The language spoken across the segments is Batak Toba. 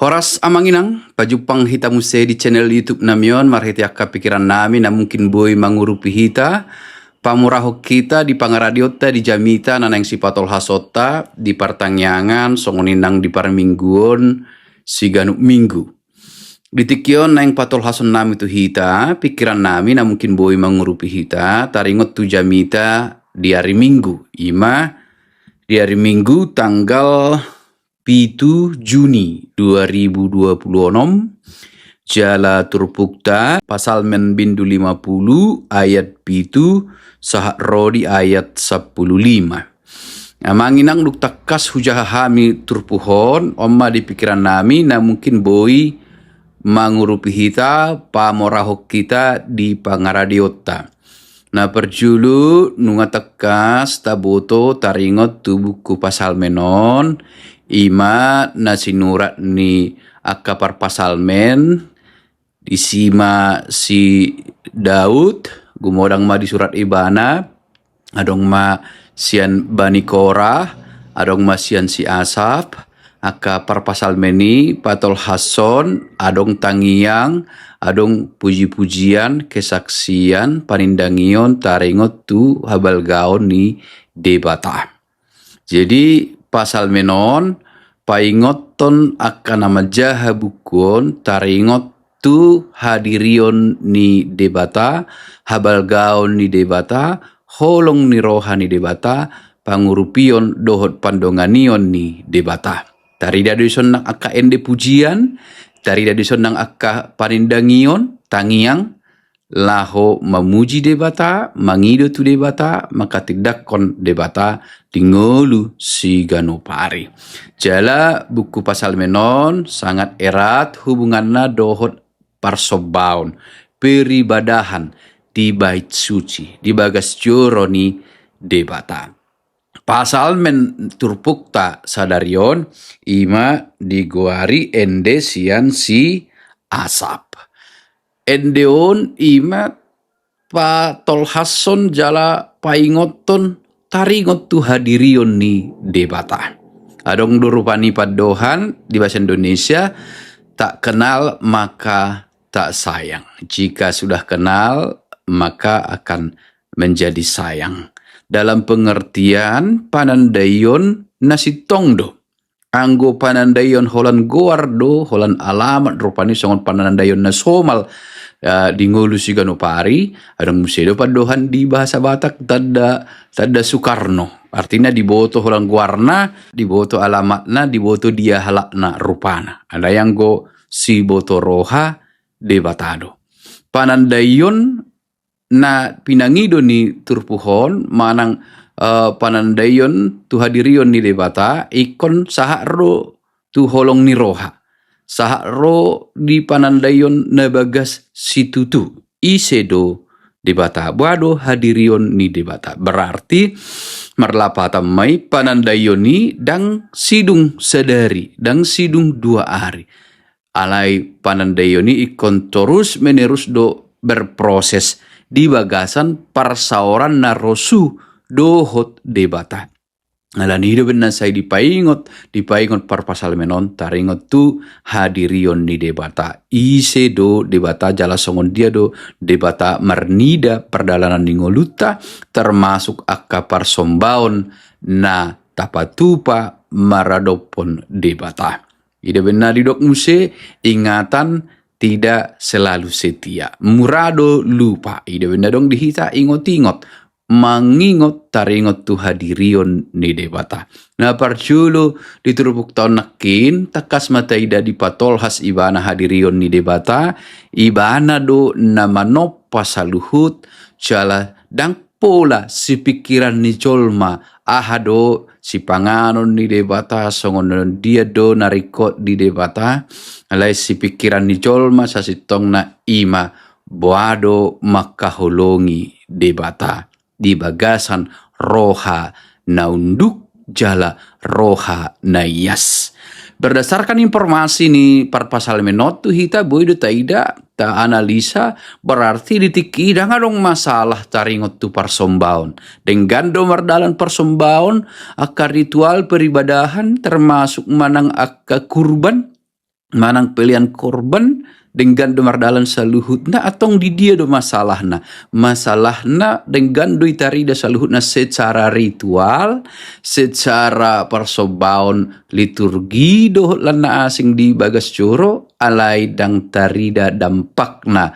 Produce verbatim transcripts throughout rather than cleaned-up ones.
Horas amang inang, pajumpang hita muse di channel YouTube nami on marhite angka pikiran nami na mungkin boi mangurupi hita, pamurahon hita di pangaradeonta di jamita na naeng sipatolhasonta di partangiangan songon i nang di parmingguon siganup minggu. Di tingki on naeng patolhason nami tu hita pikiran nami na mungkin boi mangurupi hita taringot tu jamita di ari Minggu, ima di ari Minggu tanggal pitu Juni dua ribu dua puluh onom. Jala turpukta Pasalmen bindu lima puluh ayat pitu sahat ro di ayat sampulu lima. Amang inang, dung tangkas hujaha hami turpuk on, on ma di pikiran nami na mungkin boi mangurupi hita, pamurahon hita di pangaradeonta. Na parjolo, nunga tangkas taboto taringot tu buku Pasalmen on, ima na sinurat ni angka parpasalmen, disi ma si Daud, gumodang ma disurat ibana, adong ma sian Bani Korah, adong ma sian si Asap, angka parpasalmen i patolhashon adong tangiang, adong puji-pujian, kesaksian, panindangion taringot tu habalgaon ni Debata. Jadi Pasalmen on paingothon angka na manjaha buku on taringot tu hadirion ni Debata, habalgaon ni Debata, holong ni roha ni Debata, pangurupion dohot pandonganion ni Debata. Tarida do dison nang angka ende pujian, tarida do dison nang angka panindangion, tangiang, laho mamuji Debata, mangido tu Debata, manghatindanghon Debata di ngolu siganup ari. Jala buku Pasalmen on sangat erat hubunganna dohot parsombaon, peribadahan di bait suci, di bagas joro ni Debata. Pasalmen turpukta sadari on ima digoari ende sian si Asap. Ende on ima patolhashon jala paingothon taringot tu hadirion ni Debata. Adong do rupani pandohan di bahasa Indonesia, tak kenal maka tak sayang. Jika sudah kenal, maka akan menjadi sayang. Dalam pengertian panandaion na sintong do. Anggo panandaion holan goar do, holan alamat, rupani songon panandaion na somal, eh, di ngolu siganup ari, adong muse do pandohan di bahasa Batak tanda, tanda Soekarno. Artina diboto holan goarna, diboto alamatna, diboto dia halakna rupana. Alai anggo siboto roha Debata do. Panandaion na pinangido ni turpuk on manang, eh, panandaion tu hadirion ni Debata ingkon sahat ro tu holong ni roha. Sahat ro di panandaion na bagas situtu. Ise do Debata, boha do hadirion ni Debata. Berarti marlapatan ma i panandaion i ndang sidung sadari, ndang sidung dua ari. Alai panandaion i ingkon torus menerus do berproses di bagasan parsaoran na rosu dohot Debata. Alani i do umbahen na sai dipaingot, dipaingot parpasalmen on taringot tu hadirion ni Debata. Ise do Debata jala songon dia do Debata marnida pardalanan ni ngolunta, termasuk angka parsombaon na tapatupa maradophon Debata. I do umbahen na didok muse, ingatan tidak selalu setia. Mura do lupa. I do umbahen na adong di hita ingot-ingot, mangingot taringot tu hadirion ni Debata. Na parjolo di turpukta on nangkin, tangkas ma taida dipatolhas ibana hadirion ni Debata, ibana do na manompa saluhut, jala ndang pola sipingkiran ni jolma aha do sipanganon ni Debata, songon dia do na ringkot di Debata. Alai sipingkiran ni jolma sasintongna ima boha do mangkaholongi Debata di bagasan roha na unduk jala roha na ias. Berdasarkan informasi ni parpasalmen on tu hita boi do taida, taanalisa, berarti di tingki i ndang adong masalah taringot tu parsombaon. Denggan do mardalan parsombaon, angka ritual peribadahan termasuk manang angka kurban, manang pelean korban, denggan do mardalan saluhutna, antong di dia do masalahna? Masalahna denggan do i tarida saluhutna secara ritual, secara parsombaon liturgi dohot lan na asing di bagas joro, alai ndang tarida dampakna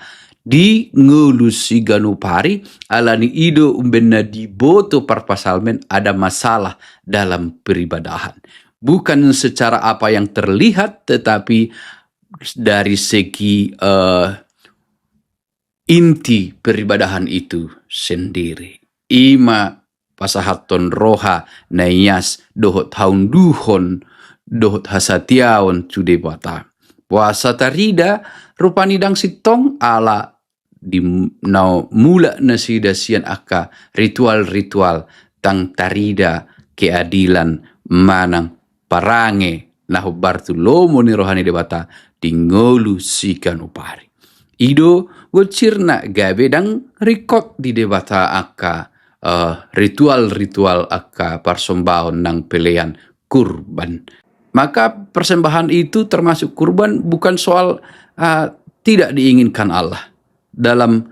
di ngolu siganup ari, alani i do umbahen na diboto parpsalmen ada masalah dalam peribadahan. Bukan secara apa yang terlihat, tetapi dari segi, eh, inti peribadahan itu sendiri. I ma pasahathon roha na ias dohot haunduhon dohot hasatiaon tu Debata. Boasa tarida rupani ndang sintong? Ala di na mulak nasida sian angka ritual-ritual, ndang tarida keadilan manang parange na hombar tu lomo ni roha ni Debata di ngolu siganup ari. I do gonsirna gabe ndang ringkot di Debata angka, eh, ritual-ritual, angka parsombaon nang pelean kurban. Maka persembahan itu termasuk kurban bukan soal, eh, tidak diinginkan Allah. Dalam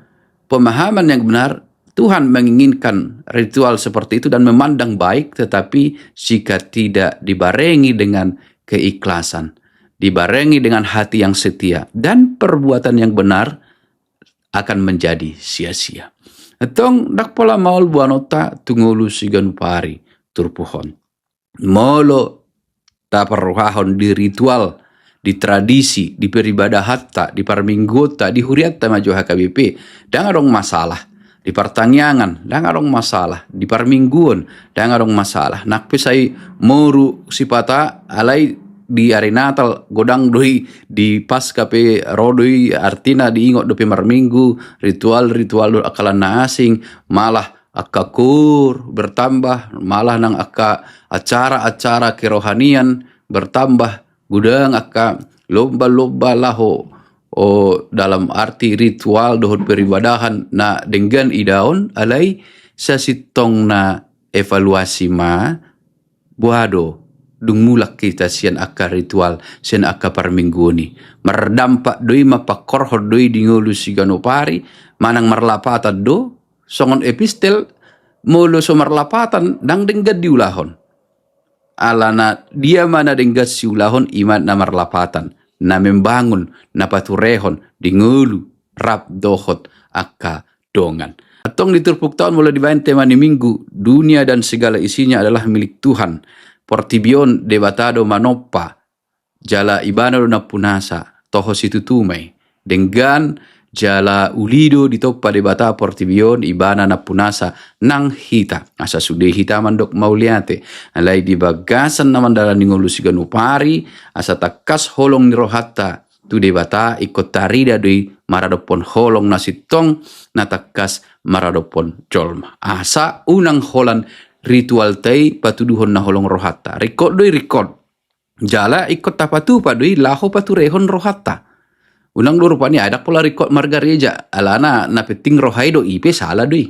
pemahaman yang benar, Tuhan menginginkan ritual seperti itu dan memandang baik, tetapi jika tidak dibarengi dengan keikhlasan, dibarengi dengan hati yang setia dan perbuatan yang benar, akan menjadi sia-sia. Antong ndang pola maol boanonta tu ngolu siganup ari turpuk on. Molo taparrohahon di ritual, di tradisi, di peribadahanta, di parmingguonta, di hurianta ma jo H K B P, ndang adong masalah. Di partangiangan ndang adong masalah, di parmingguon ndang adong masalah. Nang pe sai moru sipata, alai di ari Natal godang do i, di Paska pe ro do i, artina diingot dope marminggu, ritual-ritual dohot angka lan na asing, malah angka koor bertambah, malah nang angka acara-acara kerohanian bertambah, godang angka lomba-lomba laho, o, dalam arti ritual dohot peribadahan na denggan idaon, alai sasintongna evaluasi ma, boha do dung mulak hita sian angka ritual, sian angka parmingguon i? Mardampak do i, mapangkorhon do i di ngolu siganup ari, manang marlapatan do? Songon epistel, molo so marlapatan ndang denggan diulahon. Alana dia ma na denggan siulahon? I ma na marlapatan, na membangun, na paturehon di ngolu rap dohot angka dongan. Antong di turpukta on molo dibaen tema ni minggu, dunia dan segala isinya adalah milik Tuhan. Portibi on Debata do manompa, jala Ibana do nampunasa, toho situtu ma i. Denggan jala uli do ditompa Debata portibi on, Ibana nampunasa nang hita. Asa sude hita mandok mauliate. Alai di bagasan na mandalani ngolu siganup ari, asa tangkas holong ni rohanta tu Debata, ingkon tarida do i maradophon holong na sintong na tangkas maradophon jolma. Asa unang holan ritualta i patuduhon na holong rohanta. Ringkot do i, ringkot. Jala ingkon tapatupa do i laho paturehon rohanta. Unang do rupani, ai ndang pola ringkot margareja, alana na penting roha i do, i pe sala do i.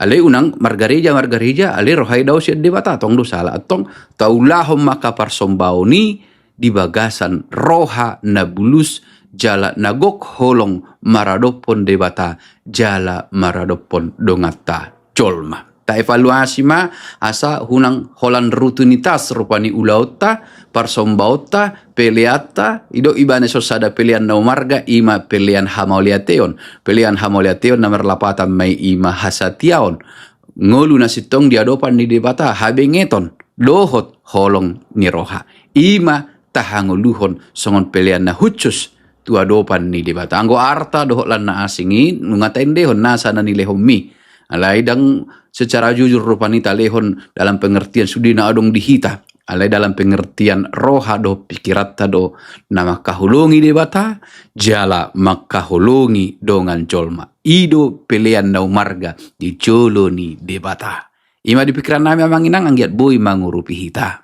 Alai unang margareja, margareja, alai roha i dao sian Debata, tong do sala. Antong taulahon ma angka parsombaon i di bagasan roha na bulus, jala na gok holong maradophon Debata, jala maradophon donganta jolma. Taevaluasi ma, asa unang holan rutinitas rupani ulaonta, parsombaonta, peleanta. I do ibana so sada pelean na umarga, i ma pelean hamauliateon. Pelean hamauliateon na marlapatan ma i, i ma hasatiaon. Ngolu na sintong di adopan ni Debata, habengeton dohot holong ni roha, i ma tahangoluhon songon pelean na hushus tu adopan ni Debata. Anggo arta dohot lan na asing i nunga taendehon nasa na nilehonmi. Alai ndang secara jujur rupani talehon dalam pengertian sude na adong di hita. Alai dalam pengertian roha dohot pikiranta do na mangkaholongi Debata, jala mangkaholongi dongan jolma. I do pelean na umarga di jolo ni Debata. I ma di pikiran nami, amang inang, anggiat boi mangurupi hita.